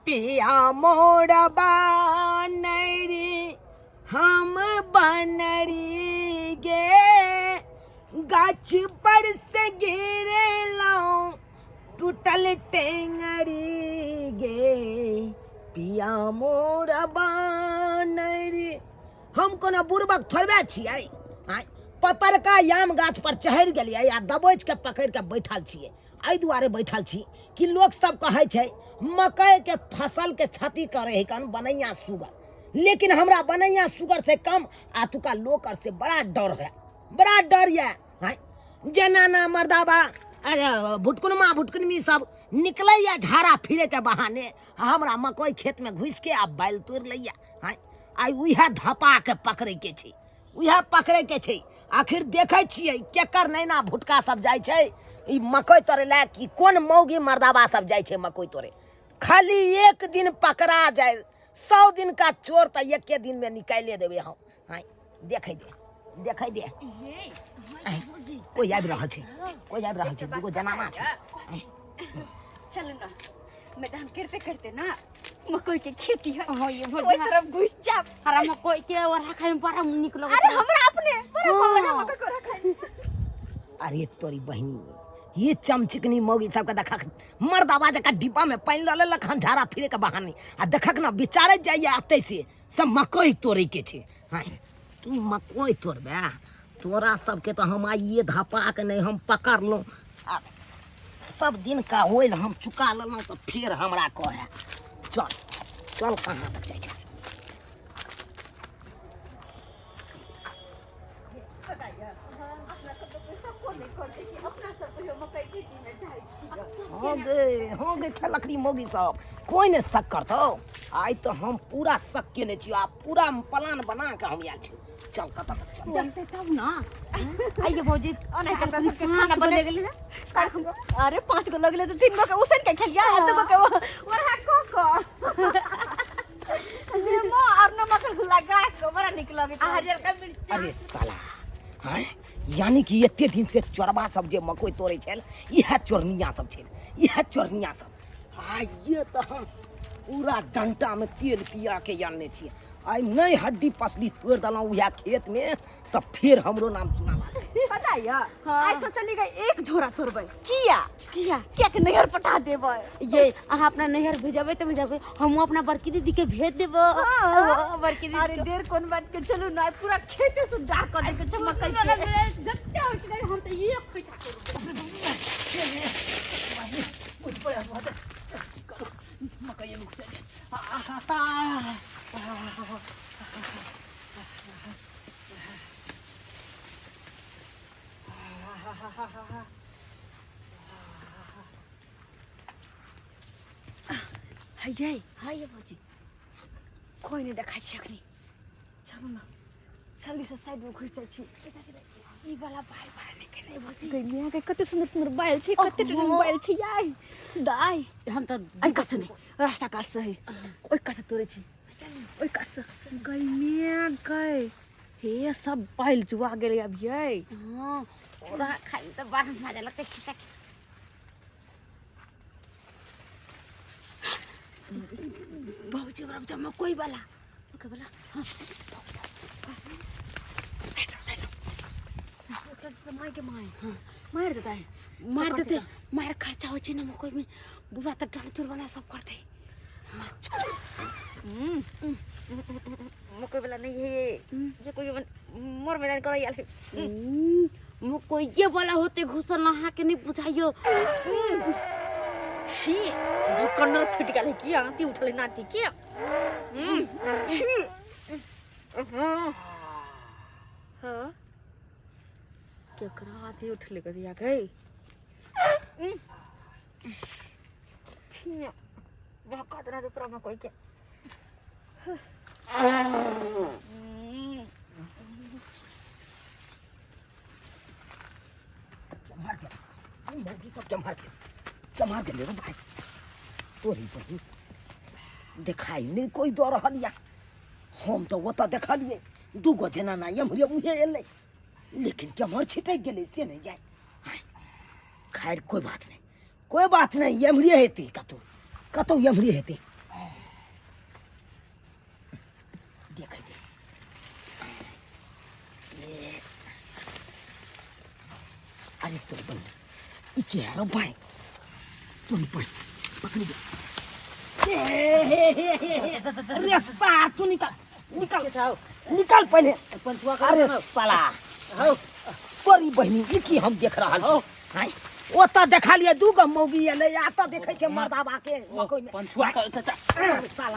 पिया मोर बनरी हम बनरी गे, गाछ पर से गिरलहुँ टूटल टेंगरी गे, पिया मोर बनरी। हम कोनो बुड़बक थोड़बे छियै? आँय, पतरका याम गाछ पर चढ़ि गेलियै आ दबोचि के पकड़ि के बैठल छियै। एहि दुआरे बैठल छी कि लोक सब कहै छै मकई के फसल के क्षति करे है कन बनैया सुगर, लेकिन हमरा बनैया सुगर से कम आतुका लोक आर से बड़ा डर है, बड़ा डर यऽ। हाँ, जेना ना मर्दाबा अरे भुटकुनमा भुटकुनमी सब निकलैया झाड़ा फिरे के बहाने, हमरा मकई खेत में घुसि के आ बैल तोड़ि लैया। हाँ, आइ उएह धपा के पकड़ै के छै, उएह पकड़ै के छै। आखिर देखै छियै केकर नैना भुटका सब जाइ छै ई मकई तोड़ै लए, कि कोन मौगी मर्दाबा सब जाइ छै मकई तोड़े। खाली एक दिन पकड़ा जाय, 100 दिन का चोर तऽ एके दिन में निकाले देबै हम। हाँ, देखै दे, देखै दे। कोई आबि रहल छै, कोई आबि रहल छै, दूगो जनाना छै। चलू ना, मैदान करते करते ना मकई के खेती है। हाँ, ये ओई तरफ घुस जाब। अरे मकई के ओरा खाए में बड़ा नीक लगत। अरे हमरा अपने बड़ा मन लगा मकई के ओरा खाए में। अरे तोरी बहिनी, ये चमचिकनी मौगी सबके देखक मर्द आवाज का डिब्बा में पानि लऽ लेलक हन झाड़ा फिरे के बहाने, आ देखक ना बिचारे जाइए अतै से सब मकई तोड़े के छै। हाँ, तू मकई तोड़बे? तोरा सबके तऽ हम आइए धपा के नहि हम पकड़लहुँ, आ सब दिन का होइल हम चुका लेलहुँ तऽ फेर हमरा कहए चल चल कहाँ तक जाइ छै। हो गे, हो गे खेलकड़ी मौगी सब, कोई नहि शक करतौ। आइ तऽ हम पूरा शक केने छियौ आ पूरा प्लान बना के हम आयल छी। चल कतऽ तक चल। बनते तब ना। आइए भौजी, ओना के अपना सबके पाँच खाना गो बने ले गेली ना। अरे 5 गो लगले तो 3 गो के उसन के खेलिया, आ 2 गो के ओढ़ा को को नेमो और नमक लगा के बड़ा निक लगे। आ हरियर का मिर्चा। अरे साला, हैं, यानी कि एते दिन से चोरबा सब जे मकई तोड़े छल, इएह चोरनिया सब छल, इएह चोरनिया सब। आ ये तऽ हम पूरा डंटा में तेल पिया के आनने छियै। आइ नहि हड्डी पसली तोड़ि देलहुँ उएह खेत में तऽ फेर हमरो नाम सुना लागत। पता या? आइ सोचली गई एक झोरा तोड़बै। किया? किया? किया के नैहर पठा देबै। ये अहाँ अपना नैहर भेजबै तऽ भेजबै, हमहूँ अपना बड़की दीदी के भेज देबै। हाँ। बड़की दीदी अरे देर कोन बात के, चलू ना पूरा खेते से डार कर देके छै मकई के। जते होइ छै हम तऽ एक पैसा तोड़बै। मकई में घुसा दे। हयै। हाँ ये भौजी। कोई नहीं देखा छी अखनी। चलू ना जल्दी से साइड में घुस जाइ छी। ई वाला बाल बड़ा निक है भौजी। गई मियां के कते सुंदर सुंदर बाल छै, कते ओहो। टन बाल छै यार। दाई हम तो आई कात से नहीं, रास्ता कात से है। ओइ कात से तोड़ै छी, ओइ कात से। गई मियां गई, हे सब बाल जुआ गेलै अब यै। हाँ, ओरा खाइ में तो बड़ा मजा लगतै, खिचा खिचा। भौजी ओकरा जमा मकई वाला, मकई वाला। हाँ। मार के मार, मार देता है, मार देते, मार खर्चा होइ छै ने मकई में। बुढ़ा तऽ डर चोर बना सब करते। मकई वाला नहीं है ये, ये कोई मोर मैदान कर आयल है। मकई वाला होते घुसल अहाँ के नहीं बुझाइयो। छी, कन्नर फूट गेल है की आंती उठल नाती के। छी। हाँ केकरा आंती उठले करिया गई। छी, बहका देना तो पूरा मकई के। मार के मौगी सब जमार के जमार के रे भाई। तोरी बहिन देखाई नहीं कोई दऽ रहल या। हम तऽ ओतऽ देखलियै दूगो जनाना एम्हरे उहे एलै, लेकिन केम्हर छिटकि गेलै से नहि जाय। खैर कोई बात नहीं, कोई बात नहीं, एम्हरे हेतै कतौ, कतौ एम्हरे हेतै। अरे तोर बहिन ई के रो भाई तोर बहिन पकड़ दे अरे सार तू निकल निकल निकल पहले अरे साला तोरी बहिनी ई की हम देख रहल छी हाय ओतऽ देखा लियै दू गो मौगी एलै आ तऽ देखै छै मर्दाबा के मकई में पंछुआ कर चाचा अरे साला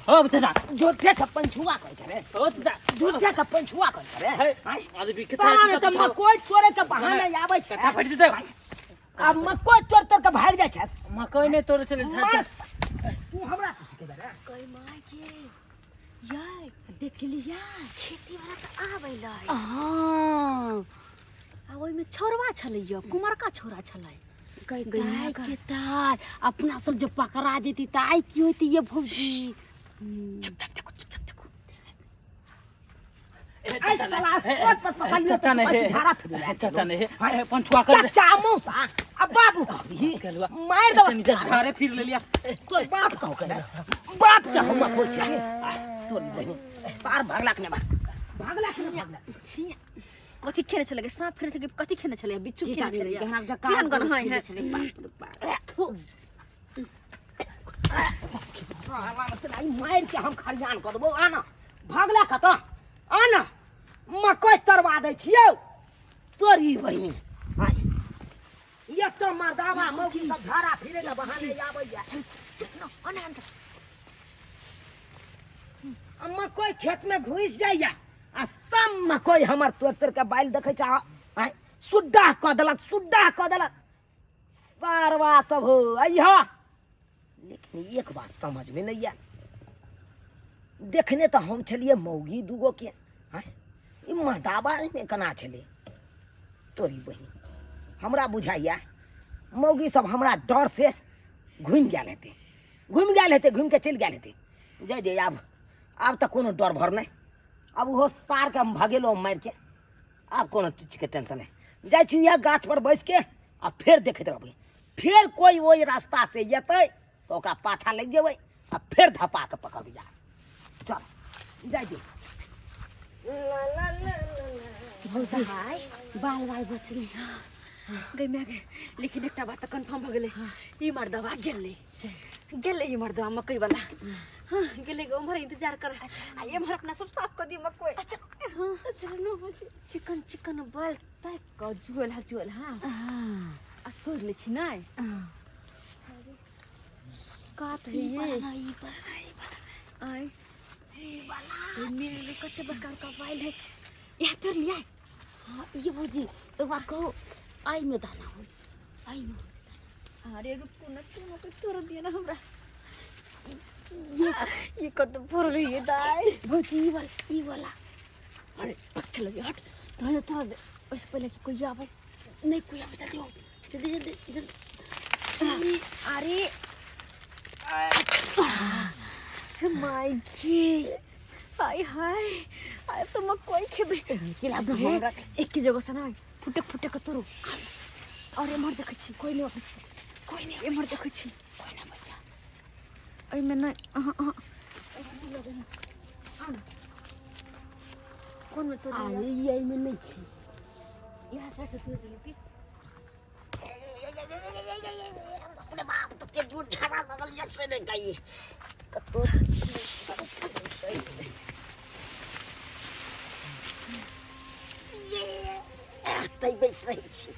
हो चाचा झूठे के पंछुआ कहै छै रे हो चाचा झूठे के पंछुआ कहै छै रे हे, हाय आदमी के साला ने तऽ मकई तोड़े के बहाने आबै छै चाचा फटि जेतै आ मकई तोड़ तोड़ के भागि जाइ छै मकई नहि तोड़ै छलै चाचा मार तू हमरा की सिखेबै रे गई माय के यार देख लिया खेती वाला तऽ आबै लै हाँ आ ओहिमे छौड़वा छलैया कुमरका छौड़ा छलै गई गई ताई माय के ताई अपना सब जे पकड़ा जेती ताई की होती ये भौजी चुपचाप देखो चुपचाप देखो ऐ साला स्पॉट पर पकड़ लियो चाचा तऽ नहीं झाड़ा फिरी ला चाचा नहीं हे, पंछुआ कर चाचा मौसा आ बाबू कहबी कहलुआ। मारि देबो तनी झाड़े फिर लेलिया तोर बाप कहो के रे बाप के हम कोइ छै तोर बहिन सार भागला के ने भाग भागला के ने भागला छिया कथी खेने छलै साँप खेने छलै कथी खेने छलै बिच्छू की खेने जाने रे छलै हमरा जका केहन गन है छलै बाप रे बाप थू साला तोरा ई मारि के हम खरियान कऽ देबो आना भागला कतऽ आना मकइ तरवा दै छियौ तोरी बहिनी आय एतऽ मर्दावा मौगी सब झाड़ा फिरे लए बहाने आबैया आ मकइ खेत में घुसि जाइया आ सब मकइ हमर तोड़ तोड़ के बालि देखै छै आय सुड्डाह कऽ देलक सुड्डाह कऽ देलक सारवा सब हो अइहा लेकिन एक बात समझ में नहीं आयल देखने तऽ हम छलियै मौगी दूगो के आँय ई मर्दाबा एहिमे केना छलै तोरी बहिन हमरा बुझाइया मौगी सब हमरा डर से घुमि गेल हेतै घुमि गेल हेतै घुमि के चलि गेल हेतै जाय दे आब आब तऽ कोनो डर भर नहि आब ओहो सारके हम भगेलहुँ मारिके आब कोनो चीजके टेंशन नहि जाइ छी इएह गाछपर बैसिके आ फेर देखैत रहबै फेर कोइ ओहि रास्ता से एतै तऽ ओकरा पाछा लागि जेबै आ फेर धपा के पकड़बै जा चल जाइ दे भाई बाल बाल बचली गई मैं गई लेकिन एकटा बात तऽ कन्फर्म भऽ गेलै ई मर्दवा गेलै गेलै ई मर्दवा मकई वाला हाँ गेलै गे उम्हर इंतजार कर आ एम्हर अपना सब साफ कऽ दी मकई अच्छा हाँ चिकन चिकन बाल ताकि कऽ जुएल हा जुएल हाँ आ तोड़ि लै छी नहि कात है ये आय मेरे कते बड़का बड़का बाल है यह तोड़ लिया हाँ ये भौजी एक बार कहो आई में दाना हो आई में अरे रुकू ना तू मकई तोड़ दिया ना हमरा ये ये कत फरल है दाई भौजी ई वाला ई वाला अरे पत्थर लगे हट तोड़ दे तोड़ दे ओइसे पहले कि कोई आवे नहीं कोई आवे जल्दी हो जल्दी जल्दी जल्दी अरे माय गे हाय हाय आय तो मकई खेबे चल अब हम एक ही जगह से ना फुटक फुटक के तोड़ू और एम्हर देखै छी कोई नहि अबै छै कोई नहीं एम्हर देखै छी कोई ना बच्चा एहिमे नहि अहाँ अहाँ कोनमे तोड़ू अरे ये में नहीं छी यहाँ साइड से तू चलो की अपने बाप तो के दूर झाड़ा लगल या से नहीं गई कतो ये तै बैस रही छी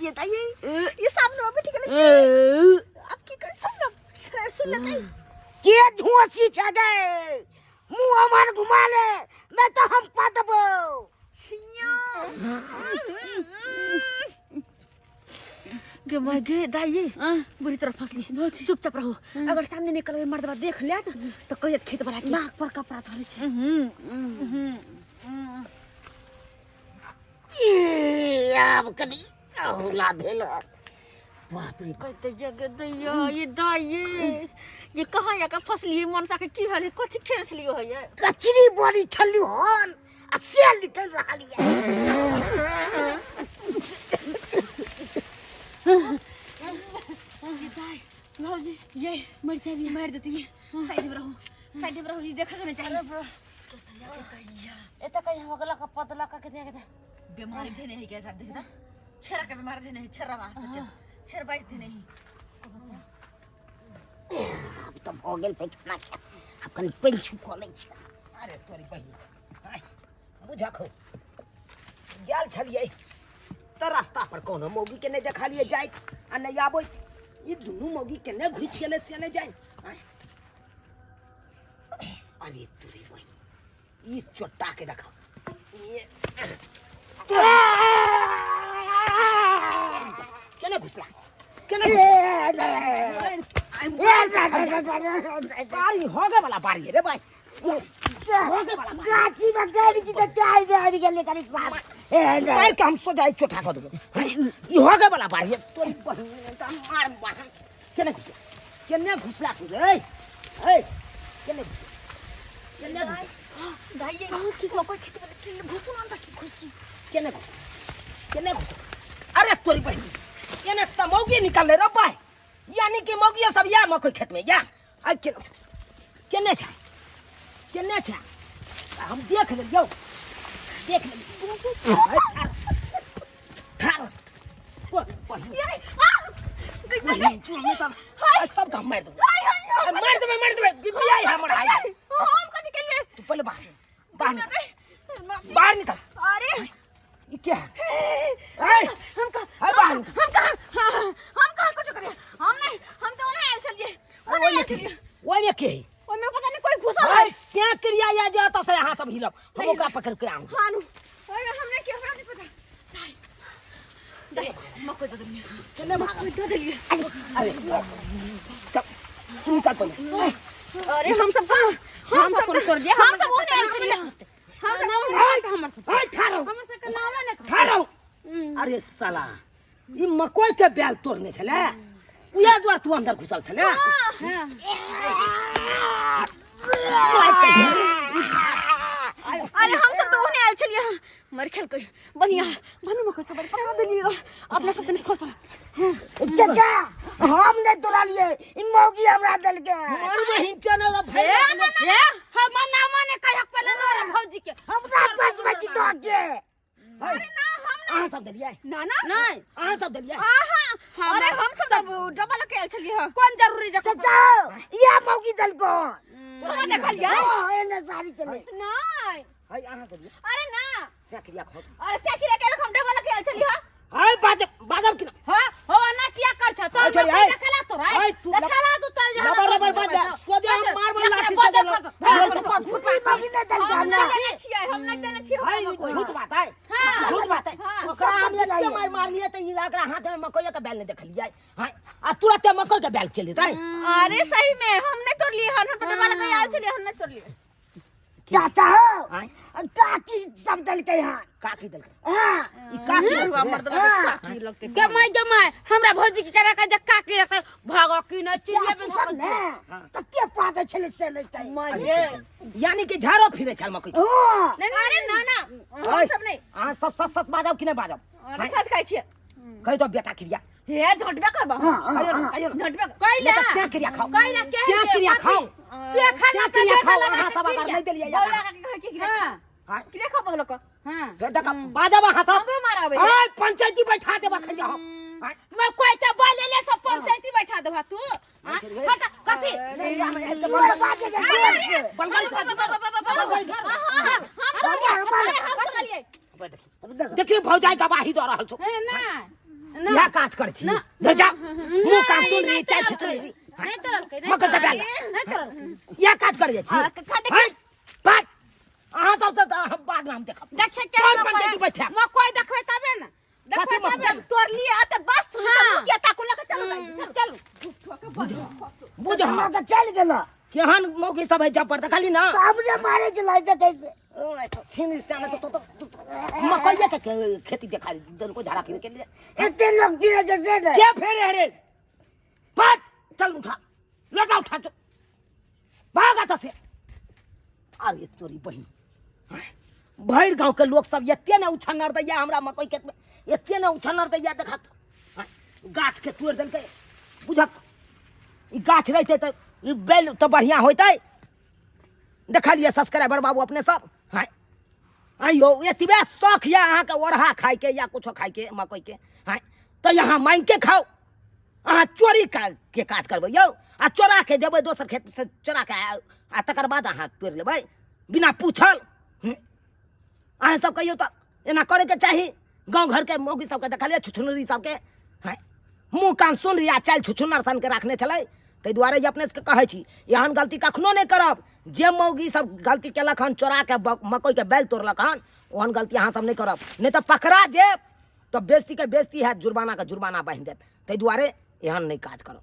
ये दाई ये सामने में बैठ गेलै अब की कर सुन ना सुन ले दाई के झोंसी छ गए मुंह हमार घुमा ले नहीं तो हम पा देबो गे माय गे दाई बुरी तरह फंसली चुपचाप रहो अगर सामने निकलबै मर्दबा देख लेत तो कहियत खेत वाला के नाक पर कपड़ा धरे छै ई, आब कनी अहुला भेल हन। बाप रे बाप। कहते जग दैया ये दाई ये कहाँ जाके फंसली मनसा के की भेल कथी खेल छलियो है ये कचरी बड़ी छली हन आ से निकल रहल ये भौजी ये अभी मार देती साइड में रहो, साइड में रहो, ई देखा के नहीं चाहिए। एतऽ कहीं हम अगला का पतला का के दे के बीमारी थे नहीं क्या था देखता, छेरा के बीमार थे नहीं, छेरा वहां से छेर बाईस थे नहीं। आब तऽ भऽ गेल पैखाना के, आब कनि पानि छुकऽ लै छै। अरे तोरी बहिन, आइ, बुझक हौ, गेल छलियै तऽ रास्ता पर कोनो मौगी के नहि देखलियै जाइत आ नहि आबैत। ई दुनू मौगी केने घुसि गेलै से नहि जानि। आँय। अरे तोरी बहिन, ई चोट्टा के देखा, केने घुसला, केने घुसला? बारी होगे वाला बारी है रे भाई, होगे वाला बारी। गाछी में गाड़ी की तो चाय में आबि गेलै कनी साफ। मार के हम सोजाई चोटा कऽ देबै। ई होगे वाला बारी है तोरी बहिन, तऽ मार मार। केने घुसला, केने घुसला तू रे? ए केने घुसला, केने घुसला? दाई ये मकई खेत में छिल घुसो ना अंदर घुसो। केने घुसला, केने घुसला? अरे तोरी बहिन, केने से मौगी निकलले रे भाई, यानी कि मौगी सब या मकई खेत में या। आ केने, केने छै, केने छै? हम देख लेलियौ, देख लेलियौ। ठार बहिन, तू हम तऽ सब हम मारि देबै, मारि देबै, मारि देबै। बिबिया हमर हाय। हम कथी केलिए? तू पहिले बाहर, बाहर निकल, बाहर निकल। अरे ई क्या है? ए, हम कहाँ, ए, बाहर निकल। हम कहाँ, हम कहाँ कुछ करिए? हम नहीं, हम तो ओने आयल छलिए, ओने आयल छलिए। ओहिमे के है? ओमे पता नहीं कोई घुसल अरे है। क्या क्रिया या जे ओतऽ से अहाँ सब हिलब, हम ओकरा पकड़ के आउ। हां नु, ओमे हमने के, हमरा नहीं पता। दाई मकई दे देलिए, केने भागल? मकई दे देलिए। अरे चल, तू निकल पहिले। अरे हम सब कहाँ, हम सब कोन तोड़ दिया? हम सब ओने आयल छलिए, हम सब ए, ए, ठाढ़ हो, हमर सबके नामे ने ठाढ़ हो। अरे साला, ई मकई के बेल तोड़ने छले, उएह दुआर तू अंदर घुसल छले। अरे हम सब तो ओने आयल छलिए, मर खेल कोई बढ़िया भनु मकई खबर पकड़ देलिए, अपना सब तनी फसल। चाचा हम नहीं तोड़लिए, ई मौगी हमरा देलकै। मर बहिन चना भाई। ए हमर नाम ने कहियो पहिले लो भौजी के। हमरा पास बची तो के। अरे ना हम अहाँ सब देलियै? ना ना नहीं। अहाँ सब देलियै? हां हां। अरे हम सब डब्बा लके आयल छलिए। हां कोन जरूरी जे चाचा या मौगी देलको। तोरा देखलियै? हां एने साड़ी चले। नहीं। हाय अहाँ देलियै? अरे ना। से क्रिया खाओ। अरे से क्रिया के हम डब्बा लके आयल छलिए। हां हाय बाजब, बाजब कि ना? हां हो ना किया कर छ तोर हाय, छोड़ी, मकई हाय। देखला तोर हाय। हाय, तू देखला तू चल जा। लबर, लबर बाज जा। सोझे हम मार मार लाठी से देलौ। मौगी नहीं देलकै हम हमरा। नहीं देने छियै, हम नहीं देने छियै। हाय, हमरा झूठ बात है, हां। झूठ बात है। हां, ओकरा सब हम एते दिलाइए। मार मारलियै तऽ ई एकरा हाथ में मकई के बेल नहि देखलियै। हाय, आ तुरते मकई के बेल चलि जेतै। अरे सही में हम नहीं तोड़लिए हन, हम तो डब्बा लके आयल छलिए, हम नहीं तोड़लिए। चाचा हो आँय? काकी सब देलकै हन। काकी देलकै? हां। ई काकी देलकै रे? मर्दवा के काकी लगते। गमाय गमाय हमरा भौजी के करा के जे काकी रखते भागो की न चिड़िया चाची सब ने तते पादै छलै से लेतै। अरे, यानी कि झाड़ो फिरे छल मकई के। हां। अरे ना ना हम हाय, सब नहीं। अहाँ सब सच सच बाजब कि नहि बाजब? अरे सच कहै छियै। कहि दो बेटा क्रिया। हे झटबे करबा। हां कहियो ना, कहियो ना। झटबे। कैला नहीं तऽ से क्रिया खाओ, कैला के से क्रिया खाओ, तू एखन से क्रिया खाओ। अहाँ सब अगर नहि देलियै बौला एकरा। के कहै कि हां हाय, क्रिया खा बौला के। हां फेर देख बाजब अहाँ सब। हमरो मार आबै। हाय, पंचायती बैठा देब अखन हम। हाय, मैं कोई त बोले ले सब पंचायती बैठा देबा तू। हां हट कथी नहीं, हम एक जोर बाजे के जोर से। बलगड़ी खा, बलगड़ी खा। हम चलिए। देखिए भौजाई गवाही दऽ रहल छौ। ए ना ना इएह काज करै छी, धर जा मुँह कान सुन रही चाय छुट रही। नहीं तरल के मकर दबा ले। नहीं तरल। इएह काज करै छी। हाय, बात अहाँ सब तऽ हम बाद में हम देखब। देखे के कोन पंचायती बैठा? मकई देखबै तबे ना, देखबै कथी मकई? तबे। तोड़लिए त बस सुन हाँ। त मुखिया ताकू लके चलू दाई, चलू। बुझ मौका चलि गेल। केहन मौगी सब है जबर देखली ना। तऽ हमरे मारे छलै देखै से। ओए तो छीन श्याम तो तो मकइया के खेती देखा देलको झाड़ा फिर के लिए। एते लोग फिरे छै से ने। के फेरे रे? भाग, चल उठा, लौटा उठा चल, भाग एतऽ से। अरे तोरी बहिन, भरि गाँव के लोग सब एते ने उछन्नर दैया हमरा मकई खेत में, एते ने उछन्नर दैया। देखत गाछ के तोड़ि देलकै, बुझक ई गाछ रहितै तऽ ई बैल तऽ बढ़िआँ होइतै। देखलियै सब्सक्राइबर बाबू अपने सब? हाँ आइयो एतबे शौख यऽ अहाँके ओरहा खाइके या कुछो खाइके मकइके, हाँ तऽ यहाँ माँगिके खाउ। अहाँ चोरी के काज करबै यौ, आ चोरा के जेबै दोसर खेत से चोरा के आयल, आ तकर बाद अहाँ तोड़ि लेबै बिना पूछल। अहाँ सब कहियौ तऽ एना करैके चाही? गाँव घरके मौगी सबके देखलियै छुछुनरी सबके, हैं मुँह कान सुन या चालि छुछुनर सनके राखने छलै। ताहि दुआरे जे अपने सबके कहै छी, एहन गलती कखनो नहि करब। जे मौगी सब गलती केलक हन, चोरा के मकइके बैल तोड़लक हन, ओहन गलती अहाँ सब नहि करब, नहि तऽ पकड़ा जेब तऽ बेजतीके बेजती हैत, जुर्मानाके जुर्माना बान्हि देत। ताहि दुआरे एहन नहि काज करब।